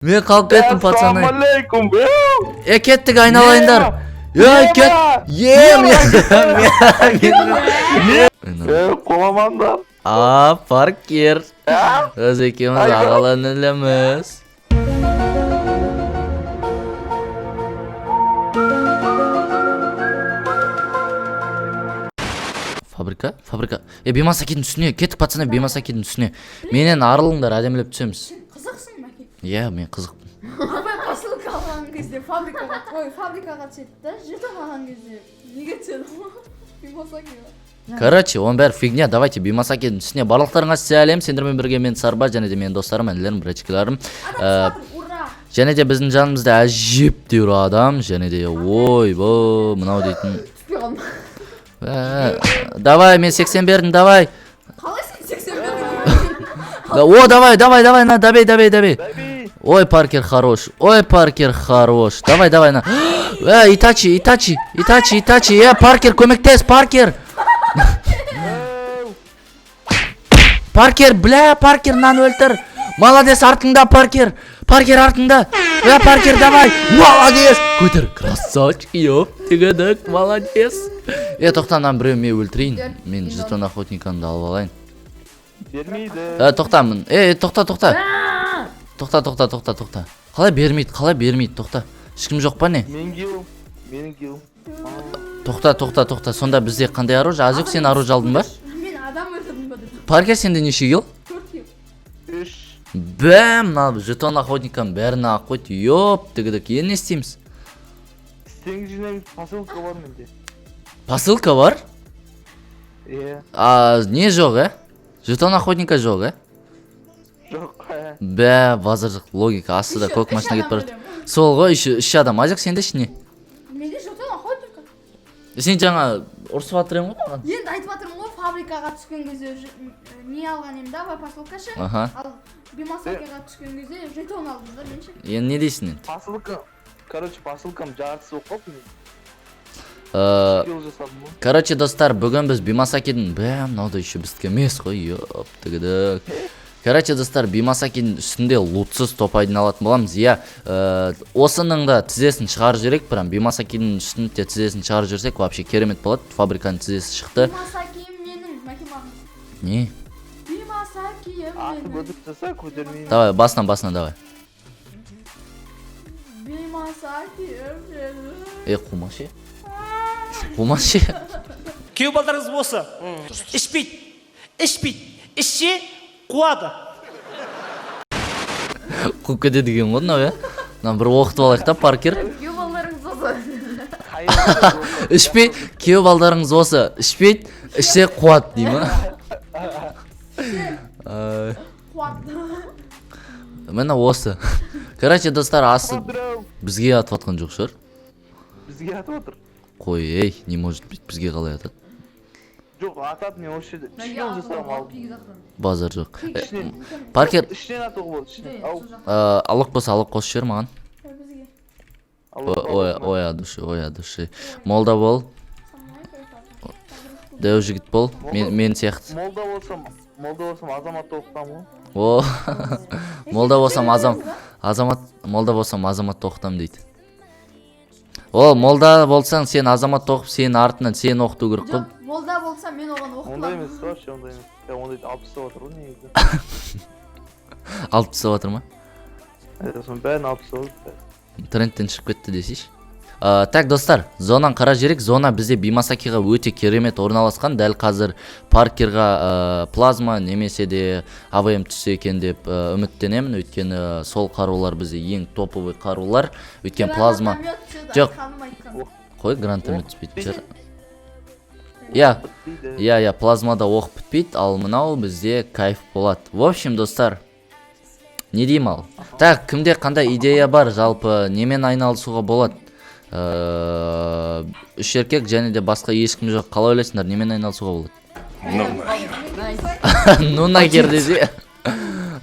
Мен қалып кеттім, пацаны. Ассалаумағалейкум. Е, кеттік, айналайындар. Е, кет. Е, мен. Е, қоламандар. А, Паркер. Біз екеуміз ағалы ініліміз. Фабрика? Фабрика. Е, Бимасакидің үстіне. Кеттік, пацаны, Бимасакидің үстіне. Менен арылыңдар, әдемілеп түсеміз. Қызықсың, Мәке. Иә, мен қызықпын. Абай посылка алған кезде фабрикаға, ой, фабрикаға түседі да, жетон алған кезде неге түседі? Бимасакиға. Короче, оның бәрі фигня. Давайте Бимасакидің үстіне. Барлықтарыңа сәлем. Сендермен бірге мен, Сарба, және де менің достарым, інілерім, братчикаларым. Адам түсіп жатыр, ура! Және де біздің жанымызда әжептәуір адам, және де ойбой, мынау дейтін. Түспей қалдым. Давай, мен 80 бердім, давай. Қалай сен 80 бердің? О, давай, давай, давай, на, добей, добей, добей. Добей. Ой, Паркер хорош, ой, Паркер хорош. Давай, давай, на. Итачи, Итачи, Итачи, Итачи. Е, Паркер, көмектес, Паркер. Паркер, бля, Паркер, мынаны өлтір. Молодец, артыңда, Паркер. Паркер артыңда. Е, Паркер, давай. Молодец. Көтер, красавчик, ёп, тігідік, молодец. Е, тоқта, мынаны біреу мен өлтірейін. Мен жетон охотниканы алып алайын. Бермейді. Е, тоқта, е, тоқта, тоқта. Тоқта, тоқта, тоқта, тоқта. Қалай бермейді, қалай бермейді, тоқта. Ешкім жоқ па не? Менің килл. Менің килл. Тоқта, тоқта, тоқта. Сонда бізде қандай оружие? Азек, сен оружие алдың ба? Мен адам өлтірдім ба деп. Паркер, сенде неше килл? 4 килл. 3. Бә, мына жетон охотниканың бәрін алып қойды. Ёп, тігідік. Енді не істейміз? Сен жинаймыз, посылка бар менде. Посылка бар? Иә. А, не жоқ, ә? Жетон охотника жоқ, ә? Жоқ. Бә, базар жоқ, логика. Астыда Еще көк үш машина кетіп адам бара жатыр. өлемін. Сол ғой, еще үш адам. Азек, сенде ше не? Менде жетон охотника. Сен жаңа ұрысып жатыр едің ғой маған. Енді айтып жатырмын ғой, фабрикаға түскен кезде не алған едім да, посылка ше. Аха. Ал Бимасакиға түскен кезде жетон алдым да мен ше. Енді не дейсің енді? Посылка. Короче, посылкам жартысы болып қалды менің. Килл жасадым ғой. Короче, достар, бүгін біз Бимасакидің, бә, мынау да еще біздікі емес қой, ёп, тігідік. Короче, достар, Бимасакидің үстінде лутсыз топ айдын алатын боламыз. Иә, осының да тізесін шығарып жіберейік, прям Бимасакидің үстінде де тізесін шығарып жіберсек, вообще керемет болады. Фабриканың тізесі шықты. Бимасакиім менің, Мәке маған. Не? Бимасакиім Атып менің. өтіп тастаса көтермеймін. Давай, басынан, басынан, давай. Бимасакиім менің. Е, қума ше. Қума ше. Күйеу балдарыңыз осы ішпейді, ішпейді, ішсе қуады. Қуып кетеді екен ғой мынау, иә. Мынаны бір оқытып алайық та, Паркер. Күйеу балдарыңыз осы. Ішпейді, күйеу балдарыңыз осы. Ішпейді, ішсе қуады дей ма? Ай. Қуады. Міне осы. Короче, достар, асы бізге атып жатқан жоқ шығар. Бізге атып отыр. Қой, ей, не может быть, бізге қалай атады? Жоқ, атады, мен осы жерде үш килл жасадым алдым. Базар жоқ. Ішінен. Паркер, Ішінен атуға болады, ішінен. Ау. Аллах болса, аллах қосып жібер маған. Бізге. Ой, ой, от души, ой, от души. Молда бол, дәу жігіт бол, мен сияқты. Молда болсам, молда болсам азамат оқытамын ғой. О, молда болсам азам, азамат, молда болсам азамат тоқтам дейді. О, молда болсаң сен азамат тоқып, сенің артынан сені оқыту керек қой. Жоқ, молда болса мен оған Ондай оқытыламын. емес, вообще ондай емес. Е, ондайды алып тастап отыр ғой негізі. Алып тастап жатыр ма? Е, соның бәрін алып тастап отыр. Трендтен шығып кетті десейші. Так, достар, зонаны қара жерік. Зона бізде Бимасакиға өте керемет орналасқан. Дәл қазір Паркерға плазма немесе де АВМ түссе екен деп үміттенемін. Өйткені сол қарулар бізде ең топовый қарулар. Өйткені плазма Гранатомет түседі, Жоқ. айтқаным айтқан. Қой, гранатомет түспейтін шығар. Иә, Бітпейді. иә, иә, плазмада оқ бітпейді, ал мынау бізде кайф болады. В общем, достар, не деймін ал? Так, кімде қандай идея бар, жалпы немен айналысуға болады? Үш еркек және де басқа ешкім жоқ. Қалай ойлайсыңдар, немен айналысуға болады? Ну нахер десе.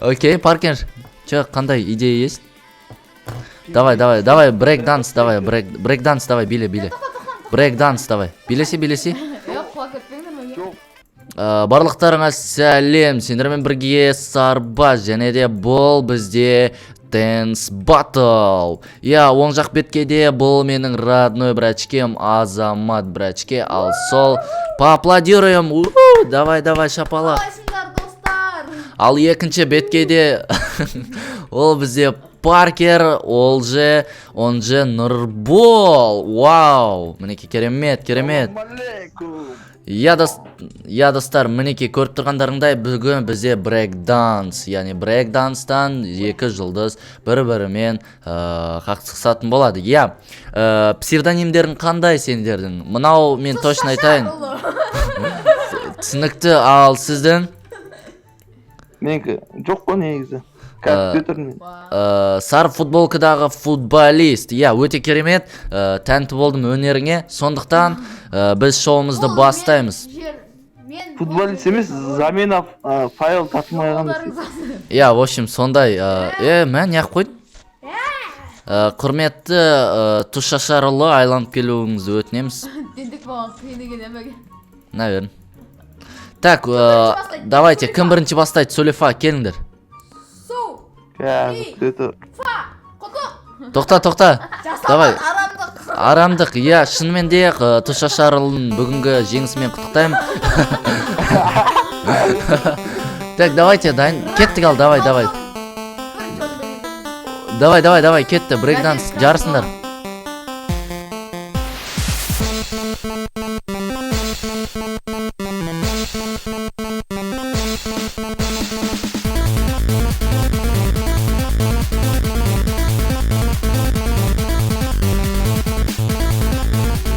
Окей, Паркер, чё, қандай идея есть? Давай, давай, давай, брейк данс, давай, брейк данс, давай, биле, биле. Брейк данс, давай. Билесе, билесе. Жоқ, құлап кетпеңдер ме? Жоқ. Барлықтарыңа сәлем, сендермен бірге Сарбаз және де бұл бізде Dance Battle. Иә, оң жақ беткеде бұл менің родной братчикем Азамат братчике, ал сол поаплодируем. У, давай, давай, шапалақ. Қалайсыңдар, достар? Ал екінші беткеде ол бізде Паркер, ол же, он же Нұрбол. Вау, мінекей, керемет, керемет. Алейкум. Иә, достар, мінекей, көріп тұрғандарыңдай, бүгін бізде брейк-данс, яғни брейк-данстан екі жұлдыз бір-бірімен қақтығысатын болады. Иә, псевдонимдерің қандай сендердің? Мынау мен точно айтайын. Түсінікті, ал сіздің? Менікі жоқ қой негізі. Компьютермен. Сары футболкадағы футболист. Иә, өте керемет. Тәнті болдым өнеріңе. Сондықтан біз шоуымызды Ол мен бастаймыз. Мен Футболист емес, замена файл тартылмай қалған десе. Иә, в общем, сондай. Мә, неғып қойдың? Құрметті Тұшашарұлы, айланып келуіңізді өтінеміз. Дендік маған қиын екен әмеге. Наверное. Так, бірінші бастайды? Давайте, кім бірінші бастайды? Сулифа, келіңдер. Су, Қазір күте тұр. фа, құдық. Тоқта, тоқта. Давай. Жасалған арамдық. Арамдық, иә, шынымен де Тұшашарұлының бүгінгі жеңісімен құттықтаймын. Так, давайте, дайын. Кеттік ал, давай, давай. Бірінші орын берген. Давай, давай, давай, кетті, брейкданс, жарысыңдар.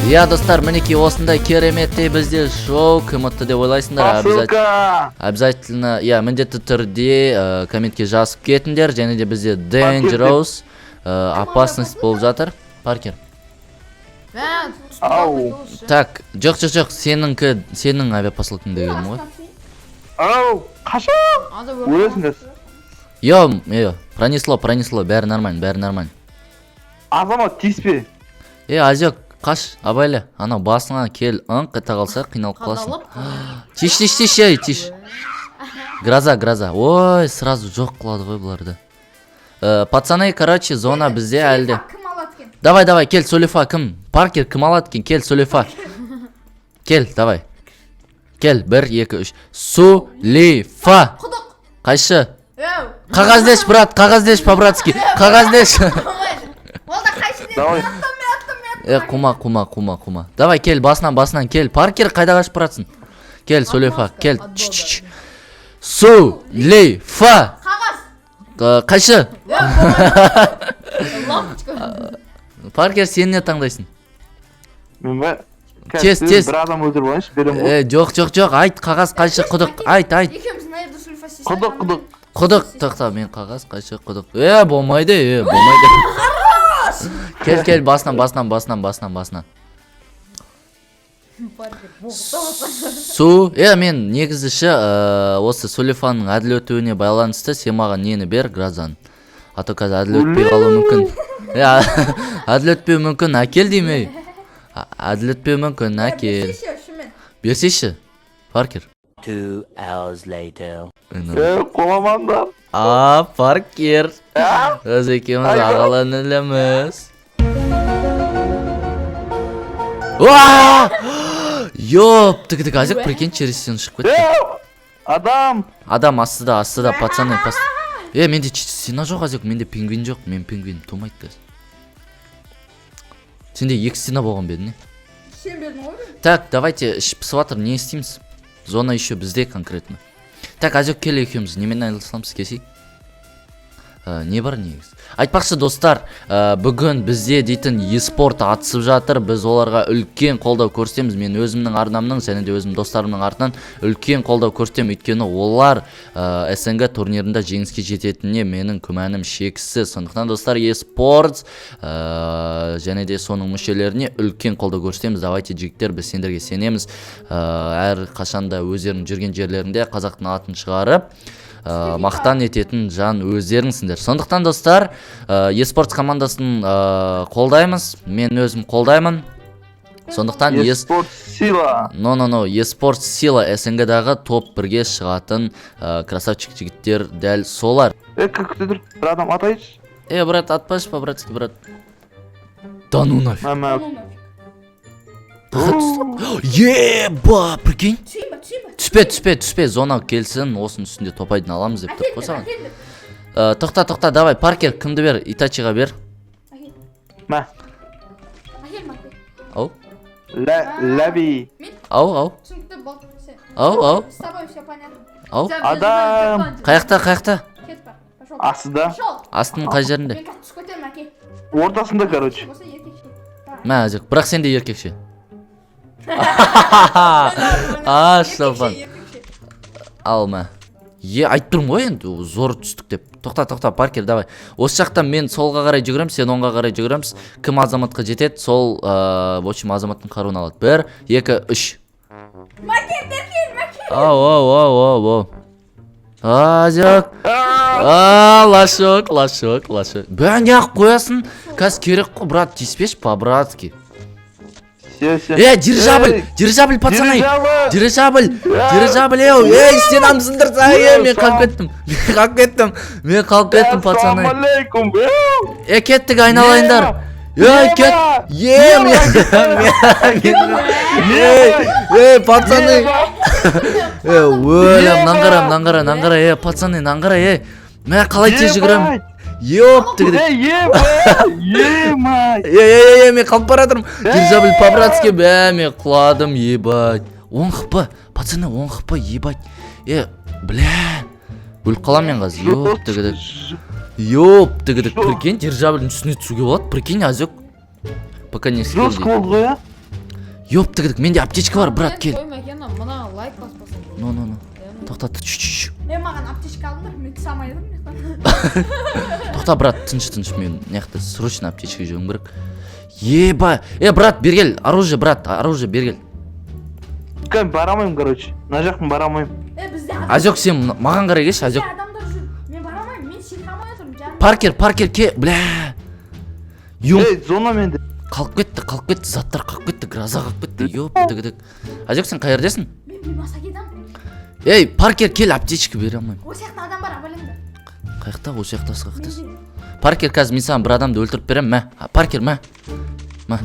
Иә, достар, мінекей, осындай кереметтей бізде шоу. Кім ұтты деп ойлайсыңдар? Обязательно Посылка. Обязательно, иә, міндетті түрде комментке жазып кетіңдер. Және де бізде Dangerous, опасность болып жатыр. Паркер. Мә, Ау. Так, жоқ, жоқ, жоқ, сенікі, сенің авиапосылкаң дегенім ғой. Ау, қашан? Өлесіңдер. Йо, йо, пронесло, пронесло, бәрі нормально, бәрі нормально. Азамат, тиіспе. Е, Азек, қаш, абайла, анау басыңа кел, ыңқ ете қалса, қиналып қаласың. Тиш, тиш, тиш, ей, тиш. Гроза, гроза. Ой, сразу жоқ қылады ғой бұларды. Пацаны, короче, зона бізде әлі де. Кім алады екен? Давай, давай, кел, Сулифа, кім? Паркер кім алады екен? Кел, Сулифа. Кел, давай. Кел, бір, екі, үш. Сулифа. Құдық. Қайшы? Өу. Қағаз деш, брат, қағаз деш, по-братски. Қағаз деш. Болмайды. Ол да қайшы деді. Давай. Мен аттым, мен аттым, мен Е, қума, қума, қума, қума. Давай, кел, басынан, басынан, кел. Паркер, қайда қашып баратсың? Кел, Сулифа, кел. Ч, ч, ч. Сулифа. Қағаз. Қайшы? Өу, болмайды. Паркер, сен не таңдайсың? Мен ба? Тез, тез. Бір адам өлтіріп алайыншы, беремін ғой. Е, жоқ, жоқ, жоқ, айт, қағаз, қайшы, құдық. Айт, айт. Екеуміз мына жерде Сулифа істейсің. Құдық, құдық. Құдық, тоқта, мен қағаз, қайшы, құдық. Е, болмайды, е, болмайды. Кел, кел, басынан, басынан, басынан, басынан, басынан. Су, е, мен негізі ше, осы Сулифаның әділ өтуіне байланысты сен маған нені бер, грозан. А то қазір әділ өтпей қалуы мүмкін. Е, әділ өтпеуі мүмкін, әкел деймін, ей. Әділ өтпеуі мүмкін, әкел. Берсейші, шынымен. Берсейші, Паркер. 2 hours later. Е, қоламаңдар. А, Паркер. Біз екеуміз Айбай. ағалы ініліміз. Уа! Ёп, тік тік, Азек, прикинь, через стену шығып кетті. Е, адам. Адам астыда, астыда, пацаны, пас. Е, менде стена жоқ, Азек, менде пингвин жоқ, мен пингвин тумайды қазір. Сенде екі стена болған ба еді, не? Сен бердің ғой мен. Так, давайте, іш пысып жатыр, не істейміз? Зона еще бізде конкретно. Так, Азек, кел, екеуміз немен айналысамыз, келсей? Не бар негізі? Айтпақшы, достар, бүгін бізде дейтін e-спорт атысып жатыр. Біз оларға үлкен қолдау көрсетеміз. Мен өзімнің арнамның және де өзімнің достарымның артынан үлкен қолдау көрсетемін. Өйткені олар СНГ турнирында жеңіске жететініне менің күмәнім шексіз. Сондықтан, достар, e-спорт және де соның мүшелеріне үлкен қолдау көрсетеміз. Давайте, жігіттер, біз сендерге сенеміз. Әр қашанда өздерінің жүрген жерлерінде қазақтың атын шығарып, мақтан ететін жан өздеріңсіңдер. Сондықтан, достар, e-спорт командасын қолдаймыз. Мен өзім қолдаймын. Сондықтан Е-спорт сила. Но, но, но, e-спорт сила, СНГ-дағы топ бірге шығатын красавчик жігіттер дәл солар. Е, күте тұр. Бір адам атайыншы. Е, брат, атпашы по-братски, брат. Да ну нафиг. Мама. Ну нафиг. Еба, прикинь. Түсейін ба, түсейін ба? Түспе, түспе, түспе, зона келсін, осының үстінде топайдың аламыз деп тұр ғой Әкелдір, саған. әкелдір. Тоқта, тоқта, давай, Паркер, кімді бер? Итачиға бер. Әкел. Мә. Әкел, Мәке. Ау, Лә, ләби. ау, ау, Түсінікті болды. Все. ау, ау, С тобой все понятно. ау. Адам. Қаяқта, қаяқта? Кет бар. Пошел. Астыда. Пошел. Астының қай жерінде? Мен қазір түсіп кетемін, әке. Ортасында, короче. Болса еркекше. Давай. Мә, Азек, бірақ сен де еркекше. А, шалфан. Еркекше, еркекше. Ал, мә. Е, айтып тұрмын ғой енді, зор түстік деп. Тоқта, тоқта, Паркер, давай. Осы жақтан мен солға қарай жүгіремін, сен оңға қарай жүгіреміз. Кім Азаматқа жетеді, сол, в общем, Азаматтың қаруын алады. Бір, екі, үш. Мәке, бері Мәке. Ау, ау, ау, ау, ау. Азек. А, лошок, лошок, лошок. Бә, неғып қоясың? Қазір керек қой, брат, тиіспеші по-братски. Все, все. Э, дирижабль, Эй, дирижабль, пацаны. Дирижабль! Дирижабль, дирижабль, ей, ей, стенамды сындырса, ей, мен қалып кеттім. Мен қалып кеттім. Мен қалып кеттім, пацаны. Ассалаумалейкум. Е, кеттік, айналайындар. Ей, кет. Е, мен ей, ей, пацаны. Е, өлем, мынаны қара, мынаны қара, мынаны қара, е, пацаны, мынаны қара, е. Мә, қалай тез жүгіремін? Ёп, тігідік. Ей, ебать, емай. Е, е, е, мен қалып бара жатырмын. Дирижабль по-братски, бә, мен құладым, ебать. 10 хп, пацаны, 10 хп, ебать. Е, бля. Өліп қаламын мен қазір. Ёп, тігідік. Ёп, тігідік. Прикинь, дирижабльдің үстіне түсуге болады. Прикинь, Азек. Пока не скилл Жестко дейді. болды ғой, а? Ёп, тігідік, менде аптечка бар, брат, кел. Қой, Мәке, мына лайк баспасаң. Ну, ну, ну. Тоқта, чш, чш, чш. Е, маған аптечка алыңдар, мен түсе алмай жатырмын. Тоқта, брат, тыныш, тыныш, мен мына жақта срочно аптечка жеуім керек. Еба, е, брат, бері кел, оружие, брат, оружие, бері кел. Кәм, бара алмаймын, короче. Мына жақтан бара алмаймын. Е, бізде адам- Азек, сен маған қарай келші, Азек. бізде адамдар жүр. Мен бара алмаймын, мен секіре алмай жатырмын, жаным. Паркер, Паркер, ке, бля. Юм, Ей, зона менде. Қалып кетті, қалып кетті, заттар қалып кетті, гроза қалып кетті. Ёп, тігідік. Азек, сен қай жердесің? Мен Бимасакидамын. Ей, Паркер, кел, аптечка бере алмаймын. Осы жақта адам бар, абайлаңдар. Қаяқта, осы жақтасы, қаяқтасың? Менде. Паркер, қазір мен саған бір адамды өлтіріп беремін, мә. Паркер, мә. Мә.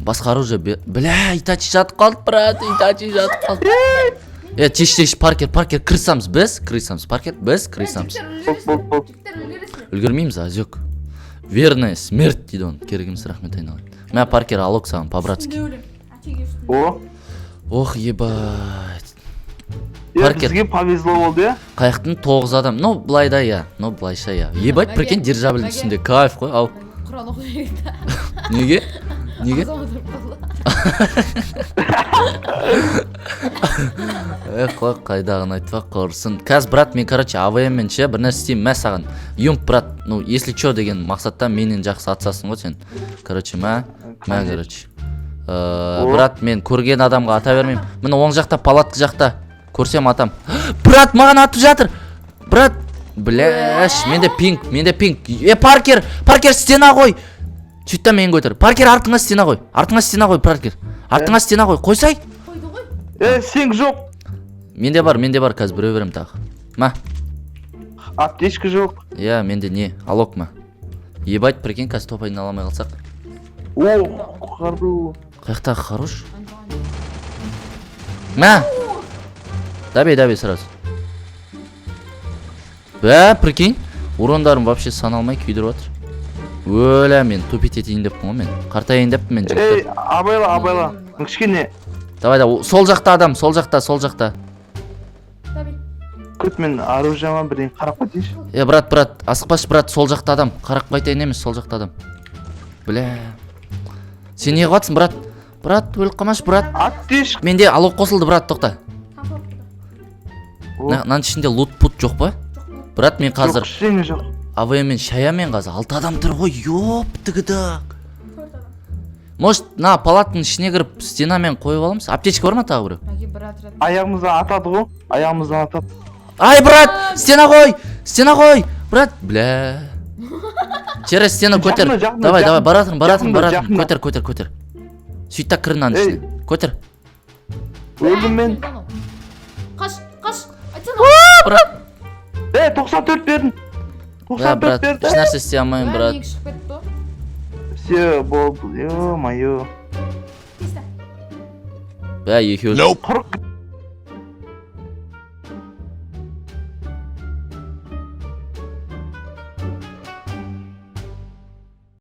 Басқа оружие бля, Итачи жатып қалды, брат, Итачи жатып қалды. Е, теш, теш, Паркер, Паркер, крысамыз, біз крысамыз, Паркер, біз крысамыз. Жігіттер, Бол, бол, бол. жігіттер, үлгересіңдер. Үлгермейміз, Азек. Верная смерть дейді оны. Керек емес, рахмет, айналайын. Мә, Паркер, алок саған, по-братски. Үстінде өлемін. Әкеге үстінде. О, Ох, ебать. е, Паркер. бізге повезло болды, иә? Қаяқтың тоғыз адам. Ну, былай да, иә. Ну, былайша, иә. Ебать, Мәке, прикинь, дирижабльдің Мәке. үстінде кайф қой. Ау, Құран оқып жіберді. неге? Неге? Азамат ұрып қалды. Е, қой, қайдағыны айтпа, құрсын. Қазір, брат, мен, короче, АВМ мен ше, бір нәрсе істеймін, мә саған. Юмп, брат, ну, если чё деген мақсатта менен жақсы атсасың ғой сен. Короче, мә, мә, короче. Брат, мен көрген адамға ата бермеймін. Міне, оң жақта, палатка жақта. Көрсем атам. Брат, маған атып жатыр. Брат, бляш, менде пинг, менде пинг. Е, Паркер, Паркер, стена қой. Сөйт та мені көтер. Паркер, артыңа стена қой. Артыңа стена қой, Паркер. Артыңа стена қой. Қойсай. Қойды ғой. Е, сен жоқ. Менде бар, менде бар, қазір біреу беремін тағы. Ма, Аптечка жоқ. иә, менде не, алок ма. Ебать, прикинь, қазір топ айдын ала алмай қалсақ. О, қару. Қаяқтағы хорош? Мә! Добей, добей сразу. Бә, прикинь, урондарым вообще саналмай күйдіріп жатыр. Өлә, мен тупить етейін деппін ғой мен. Қартайын деппін мен, Ей, жігіттер. абайла, абайла. Кішкене Давай, да, сол жақта адам, сол жақта, сол жақта. Давай. күт, мен оружиема бірдеңе қарап қайтайыншы. Е, брат, брат, асықпашы, брат, сол жақта адам. Қарап қайтайын емес, сол жақта адам. Бля. Сен не қылыватсың, брат? Брат, өліп қалмашы, брат. Аптечка. Менде алок қосылды, брат, тоқта. Комфортта. О, Мынаның ішінде лут пут жоқ па? Брат, мен қазір жоқ, ештеңе жоқ. АВМ мен шаямен қазір алты адам тұр ғой, ёп, тігідік. Төрт адам. Может, мына палатканың ішіне кіріп, стенамен қойып аламыз? Аптечка бар ма тағы біреу? Мәке, бір отряд. Аяғымыздан атады ғой. Аяғымыздан атады. Ай, брат, стена қой! Стена қой! Брат, бля. Через стену көтер. Жақында, жақында, Давай, давай, жақында. баратырмын, баратырмын, Жақында, баратырмын. жақында. Көтер, көтер, көтер. Сөйт та кір мынаның Ей. ішіне. Көтер. Өлдім мен. Қаш, қаш. Айтсana. Брат, Е, 94 бердім. Бля, 94 брат, берді. ешнәрсе істей алмаймын, Бля, брат. менікі шығып кетті ғой. Все, болды, ё-моё. Тиісті. Бля, екеуі. 40.